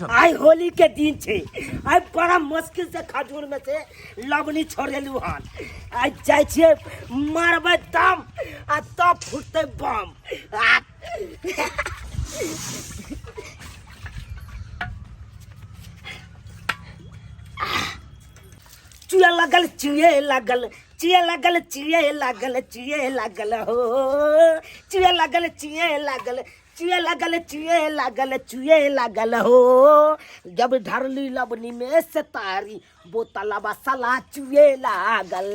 आइ होली के दिन छै, आइ बड़ा मुश्किल से खजूर में से लवनी छोड़ेलू हन। आइ जाइ छियै मारबै दम आ तब फूटतै बम। आ चुए लागल, चुए लागल, चुए लागल, चुए लागल, चुए लागल हो, चुए लागल, चुए लागल, चुए लागल, चुए लागल, चुए लागल हो। जब ढरली लबनी में से तारी बोतलबा सला चुए लागल।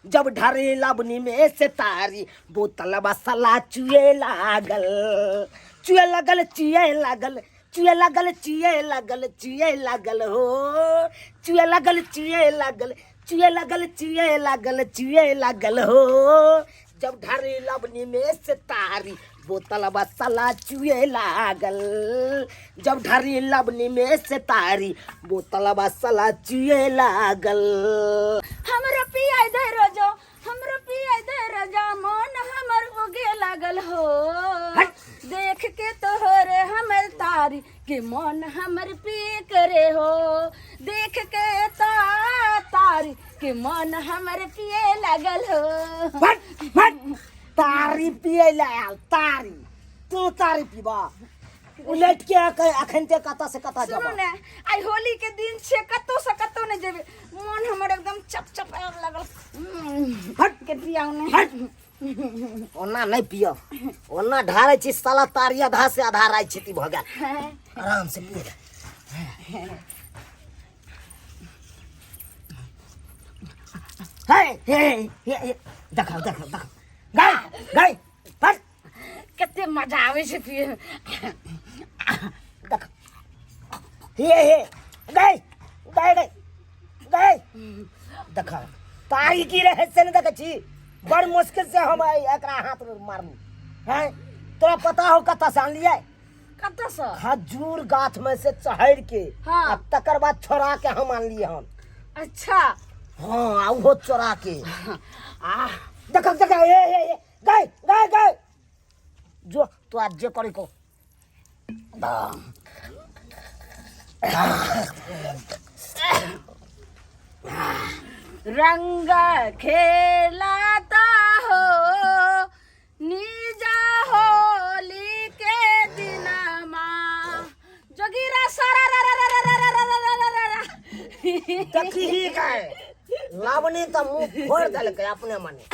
जब ढरली लबनी में से तारी बोतलबा सला चुए लागल। चुए लागल, चुए लागल, चुए लागल, चुए लागल, चुए लागल हो, चुए लागल, चुए लागल, चुए लागल, चुए लागल, चुए लागल हो। जब ढारी लबनी में से तारी बोतल बसला चुए लागल। जब ढारी लबनी में से तारी बोतल बसला चुए लागल। हमरो पिया दे रोजो, हमरो पिया दे रोजा, मन हमर उगे लागल हो। देख के तोहर हमर तारी के मन हमर पी करे हो। देख के तारी के मन हमर पिए लागल हो। फट फट तारी पिए ला आयल तारी, तू तारी पीबा उलट के अखन ते कतऽ से कतऽ सुनू जेबा। ने, आइ होली के दिन छे, कतौ से कतौ नहि जेबै। मन हमर एकदम चप चप आबि लागल। हट के पियाउ ने। हट, ओना नहि पियब, ओना ढारै छी साला तारी आधा से आधा राइ छिती भऽ गेल। आराम से पिए। हे हे हे हे, देखाओ देखाओ देखाओ, गाय गाय फट। कते मजा आबै छै पिए। देख हे हे, गाय गाय गाय गाय, देख तारी की रहे से नहि देखै छी। बड़ मुश्किल से हम एकरा हाथ में मारलू हैं। तोरा पता हो कतऽ से आनलियै? कतऽ से? खजूर गाछ में से चढ़ के। आ तकर बाद छोड़ा के हम आनलियै हन। अच्छा। हाँ, आ उहो चोरा के। आ देख देख, हे हे हे, गाय गाय गाय, जो तू आज जे करे को। रंग खेलाता हो निजा होली के दिनमा जोगिरा सारा रा रा रा रा रा रा रा रा रा रा रा। देखी गाय लावणी तऽ मुंह फोड़ देलकै अपने मने।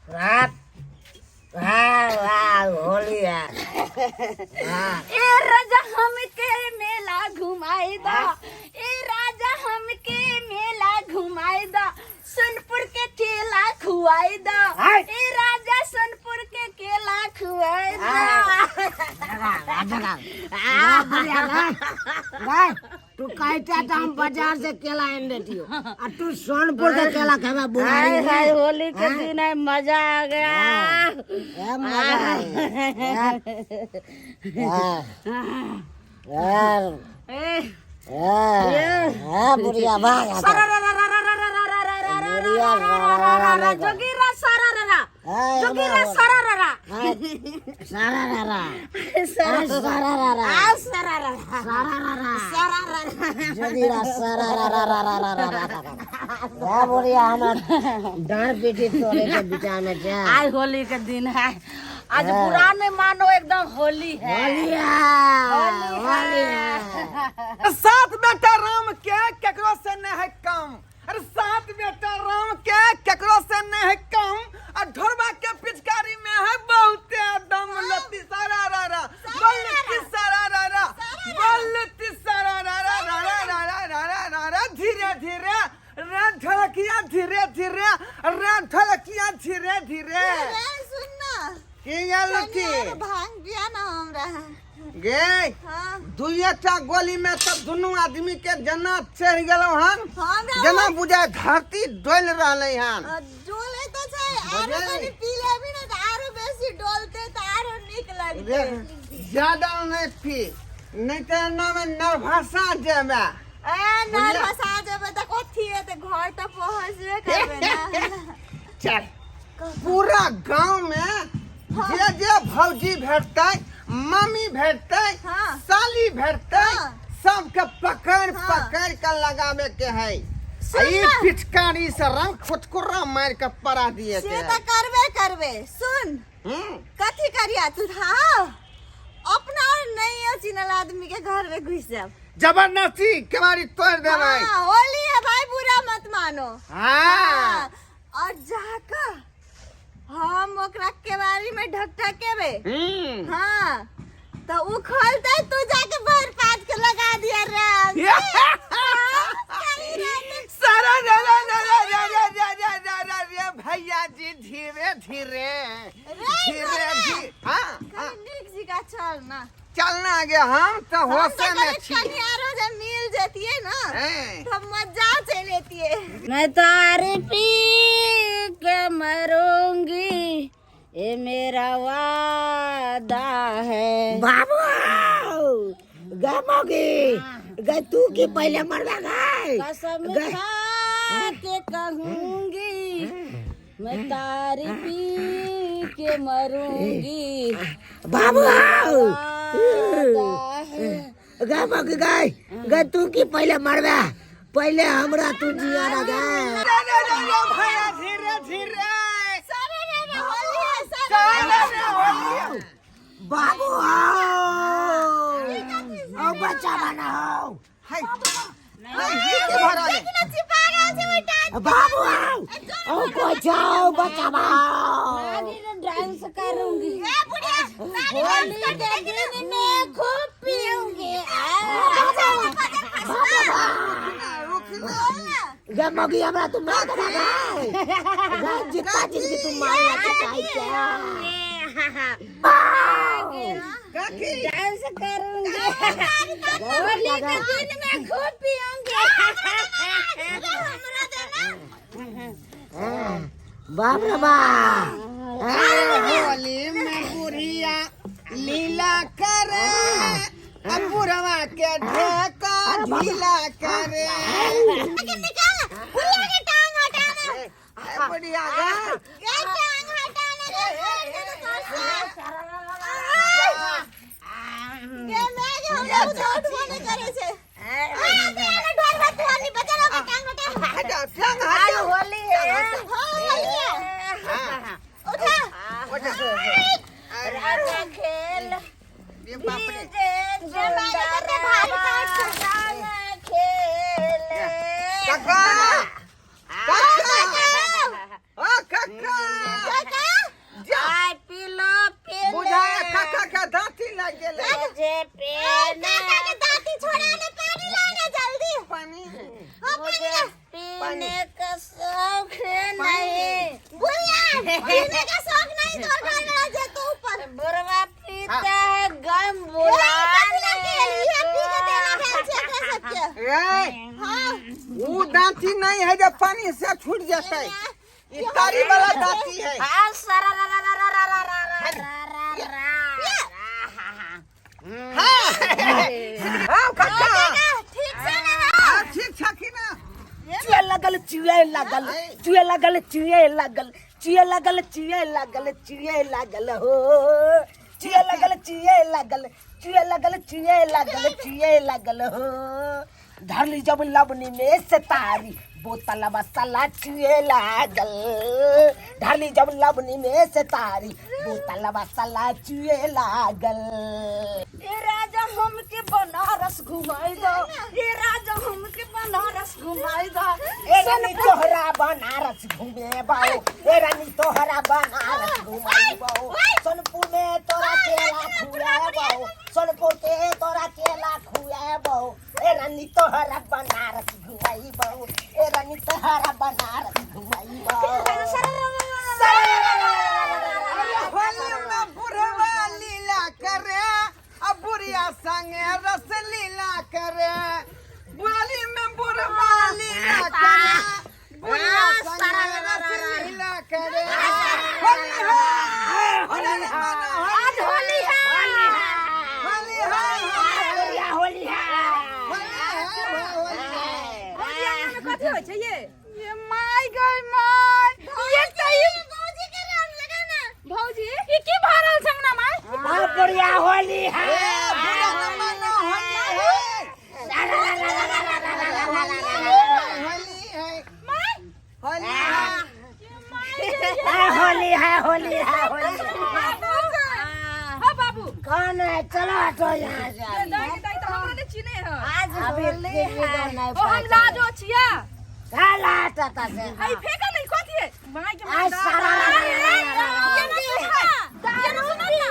रात होली है। ए राजा हमके मेला घुमाई दा, ए राजा हमके मेला घुमाई दा, सोनपुर के केला खुआई दा। ए राजा सोनपुर के केला खुआई दा। तू कहता तो हम बाजार से केला आन देतियो आ तू सोनपुर के केला खेबा बुढ़ारी हाय हाय, होली के दिन है, मजा आ गया। ए मजा आ यार। ए ए बुढ़िया भाग सारा रा रा रा रा रा रा रा रा रा रा बुढ़िया रा रा रा रा रा, जोगीरा सारा रा रा, जोगीरा सारा रा रा, सारा रा रा सारा सारा रा रा आ सारा रा रा, सारा रा रा, सारा रा रा, जोगीरा सारा रा रा रा रा रा रा रा रा। रा बुढ़िया हमर डाँड़ पीटी तोड़े के विचार में छै। आज होली के दिन है, आज बुरा नहीं मानो, एकदम होली है। होली है, होली है। सात बेटा राम के केकरो से नहीं है कम। अरे सात बेटा राम के केकरो से नहीं है कम, आ ढोरबा के पिचकारी में है बहुते दम। लत्ती सारा रा रा बोलती सारा रा रा बोलती सारा रा रा रा रा रा रा रा रा रा रा, धीरे धीरे रे ढोलकिया, धीरे धीरे रे ढोलकिया, धीरे धीरे। रे सुन ना। की ये लुटी? कनिया रे भांग पिया ना हमरा। गे हाँ। दुइटा गोली में तब दुनू आदमी के जना चढ़ गेलौ हन, हमरा जना बुझाय धरती डोल रहलै हन। डोले तो छै, आरो बुझलियै? कनि पी लेबी ने तऽ आरो बेसी डोलते तऽ आरो नीक लगतै। रे, ज्यादा नहीं पी, नहीं तऽ एना में नर्भसा जेबे। ए नर्वस आ जेबै तऽ कथी हेतै, घर तऽ पहुँचबे करबै ने। चल, पूरा गांव में जे जे भौजी भेटतै मामी भेटतै, हाँ। साली भेटतै, हाँ। सबके पकड़ हाँ। पकड़ के लगावे के है। सुन ई ना। पिचकारी से रंग फुटकुरा मार के पड़ा दिए से के तऽ करबे करबे। सुन, हम्म। कथी करिया तू? हाँ, अपना और नहीं हो चिनल आदमी के घर में घुस जाब। जबरदस्ती केवाड़ी तोड़ देबै। हाँ, होली है भाई, बुरा मत मानो। हाँ। हाँ, और जाकर हम ओकरा केवाड़ी में ढक ढकेबे। हाँ, तो उ खोलते तू जाके भर पात के लगा दिया रंग। हाँ, सही रहते। सारा रा रा रा रा रा रा रा रा रा रा रा भैया जी धीरे धीरे धीरे रे। धीरे। हाँ हाँ। कनी नीक जगह चल ना। चलना गे, हम तो हम होशे तो में कभी छी। कनियारो जे मिल जतिए ना, हैं। तो मजा चल एतिए। मैं तारी पी के मरूंगी, ये मेरा वादा है। बाबू गे मौगी गे, तू की पहले मरवा गए। कसम खा के कहूंगी, मैं तारी पी के मरूंगी। बाबू वादा है। गे मौगी गए गे, तू की पहले मरवा, पहले हमरा तू जिया ना गे। रा रा रा रा भैया धीरे धीरे। सारे रे रे होली है, सारे। सारा रे होली है। बाबू आओ, बच्चा बनाओ। हाय हाय, ये के भरा है? देखना छिपा गया छै ओइ टाट। बाबू आओ, ओ को जाओ, बच्चा बनाओ। नागिन डांस करूंगी। ए बुढ़िया, नानी। होली के दिन में खूब पीऊंगी। रुकना। गे मौगी, हमरा तू मार देबा गे। गे जितना जिंदगी तू मारना के चाही क्या। काकी। डांस करूंगी, होली के दिन में खूब पीऊंगी। हमरा देना। बाप रे बाप। होली में बुढ़िया लीला करे, अब बुढ़वा के ढेका ढीला करे। के निकाल बुढ़िया के टांग हटाना। ए बुढ़िया गे। के टांग हटाना रे, मार दे तो तोर से। के मैं के हमरा झूठ बोले करे छे। आ ते आना ढोल भात होली बचा लो के टांग हटा। हटाओ टांग हटाओ। होली है। हां, होली है। उठा। उठा। राजा खेल। ये बाप रे। जे मैं के कते भारी काट छे। खेल। काका काका, ओ काका। काका। जा। आय पीलो पीले। बुझाया काका के दांती लग गेलै। मुझे पीने। काका के दांती छोड़ा ले, पानी लाना जल्दी। पानी। हाँ, पानी मुझे ला। पीने का शौक नहीं। बुढ़िया, पीने का शौक नहीं तोर घर वाला जे तो ऊपर। बुढ़वा पीता है गम ए, बुला। कथी लगे ये पी के देना भेल छै एकरा सबके। रे। हाँ। ऊ दांती नहीं है जब पानी से छूट जाता है, ये तारी वाला दांती है। हाँ, सरा रा रा रा रा रा रा रा रा रा रा। हाँ हाँ काका। ठीक से ना? हाँ, ठीक छकी ना? चुए लगल, चुए लगल, चुए लगल, चुए लगल, चुए लगल, चुए लगल, चुए लगल हो, चुए लगल, चुए लगल, चुए लगल, चुए लगल, चुए लगल हो। धरली जब लबनी में से तारी, बोतल मसाला चुए लागल। धरली जब लबनी में से तारी, बोतल मसाला चुए लागल। ए राजा, हमके बनारस घुमाई दो। ए राजा, हमके बनारस घुमाई दो। ए रानी, तोहरा बनारस घूमे बाओ। ए रानी, तोहरा बनारस घुमाई बाओ। सोनपुर में तोरा केला खुआबो, सोनपुर के तोरा केला खुआबो। ए रानी, तोहरा बनारस घुमाई बाओ। ए रानी, तोहरा बनारस घुमाई बाओ। अरे होली में बुढ़वा लीला करे, अब बुढ़िया संगे रस लीला करे। होली में बुढ़वा लीला करे, बुढ़िया संगे रस लीला करे। होली है, होली है, आज होली है। होली है। होली होली है। होली है, होली है। होली में कथी होइ छै ये? ये my गय my, ये सही भौजी के रंग लगा ना। भौजी, ई की भरल संगना my? हाँ। बुढ़िया होली है। ए, बुरा न मानो, होली है। होली है, होली है। होली है, होली है, होली है। हाँ बाबू। कौन है? चलो हटो यहाँ से। ये दाई के दाई तो हमरा नहीं चिन्हे है। आज अभी होली है। नहीं। ओ हम लाजो छिया। साला हटता से। हई फेंका नहीं कथी है माय के। आज सारा ये ना सुना, ये ना सुना ना।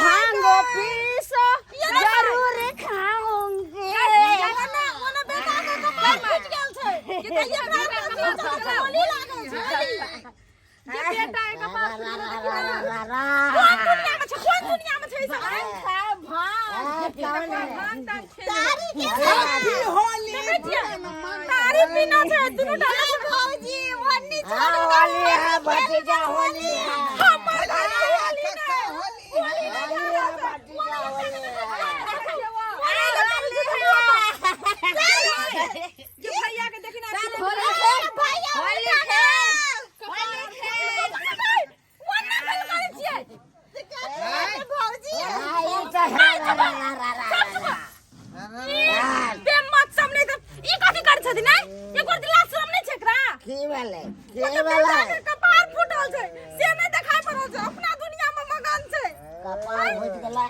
भांग पीसो, जरूर खाऊंगी। ओना ओना बेटा के कपार फूट गेल छै कि तैया हमरा होली लागल छै। जे बेटा के कपार फूट गेल त कोन दुनिया में छै? कोन दुनिया में छै ई सब? भांग खाओ, भांग। कौन है? भांग तांग खेले। तारी के हैप्पी होली। देखै छियै, तारी पीना छै दुनू टा। भौजी ओन्नी। हाँ, होली है भतीजा, होली है। हमर घर में होली काका, होली है। होली है भतीजा, होली है। जे भैया के देखी ना। होली खेल भैया, होली खेल, होली खेल। ओन्ना कल करै छियै। भौजी। हाँ, ये तो है। रा, रा, रा, रा, रा, रा। बे मत सब नहीं त ई कथी करै छथिन नै? एको दिला शरम नहीं छै एकरा? की भेलै? की मतलब भेलै? बेटा के कपार फूटल छै से नहीं देखाय पड़ल छै, अपना दुनिया में मगन छै। कपार फूटि गेलै।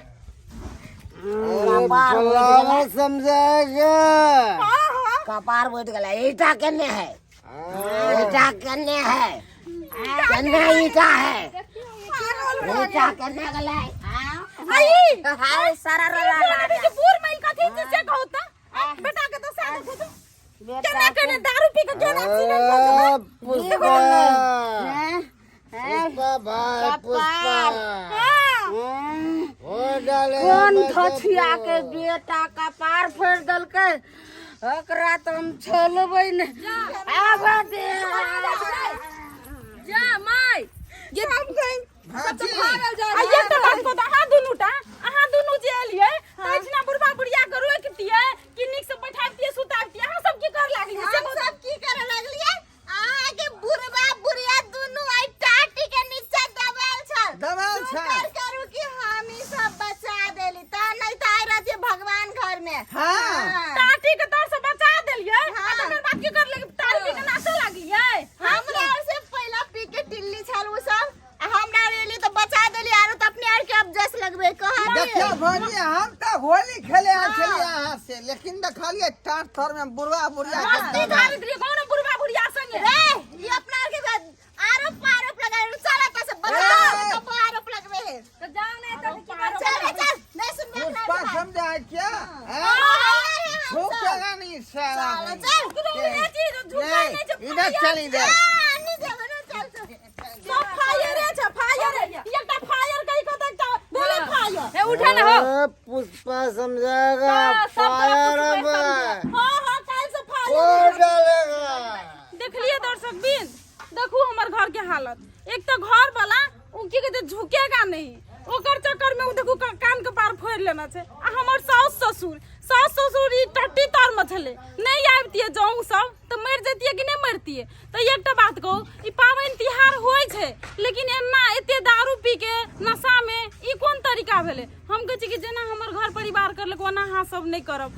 अरे कपार फूटि फलाना गेलै। समझाएगा। हां हां। कपार फूटि गेलै। ईटा केने है? ईटा केने है? केने ईटा है? ईटा केने गेलै? आई हाय सारा रा रा रा। के बूढ़ माई कथी छै से कहू त, बेटा के तो से देखू त केना केना दारू पी के केना एक्सीडेंट भऽ गेलै। अरे पुष्पा, पुष्पा भाई, पुष्पा। हां। हो डाले। कोन धथिया के बेटा कपार फोड़ि देलकै? ओकरा तऽ हम छोड़बै ने। आब दे। जा माय ये हम कहीं भाजी। आ एकटा बात कहू त, अहाँ दुनू टा, अहाँ दुनू जे एलियै त एहिठिना बुढ़बा बुढ़िया के रोकितियै कि नीक से बैठाबितियै सुताबितियै? अहाँ सब की कर लागलियै से हम कहू त? सब की करे लगलियै? अहाँके बुढ़बा बुढ़िया दुनू आइ टाटी के नीचा दबाल छल। दबाल छल। शुक्र करू कि हम ई सब बचा देली, त नहीं त आइ रहतियै भगवान घर में। हाँ। टाटी के तर से बचा देलियै आ हाँ। तकर बाद की कर लगे? तारी पी के नाचे लागलियै? हमरा आर से पहला पी के टिल्ली छल उ सब, आ हमरा आर एली त बचा देली। आरो त अपने आर के अब जस लगबे कहलियै। देखियौ भौजी, हम तऽ होली खेले आयल छलियै अहाँ से, लेकिन देखलियै टाट तर में बुढ़वा बुढ़िया के। मस्ती धारित रहियै कोनो बुढ़बा बुढ़िया संगे। रे, ई अपना आर के आरोप पर आरोप लगाए। चल एतऽ से, बचा ए! तो आरोप लगबे है। तऽ जाउ ने तऽ की करब? चल चल, नहीं सुनबे अपना पुष्पा आर के बात। समझा क्या? हाँ, झुकेगा नहीं साला। चल चल। झुकबै छी, झुकै नहि छै। इधर चल, इधर। हाँ, नहीं जेबै ने, चल चल। सब फायरे छै, फायरे। एकटा फायर कहि कऽ तऽ एकटा भेलै फायर। हे उठा ने हो। अरे पुष्पा समझाएगा। फायर अब। हां हां, काल्हि से वो फायर डालेगा। देखलिए दर्शक बिन, देखू हमर घर के हालत। एक तो घर वाला उ की कहते झुकेगा नहीं, ओकर चक्कर में उ देखू कान के पार फोड़ लेना छै। आ हमर साउस ससुर, सास ससुर ई टट्टी तर में छलै, नहीं आबितियै जौं सब तऽ मरि जैतियै कि नहि मरतियै? तऽ एकटा बात कहू, ई पाबनि तिहार होइ छै, लेकिन एना एते दारू पी के नशा में ई कोन तरीका भेलै? हम कहै छी कि जेना हमर घर परिवार करलक ओना अहाँ सब नहि करब।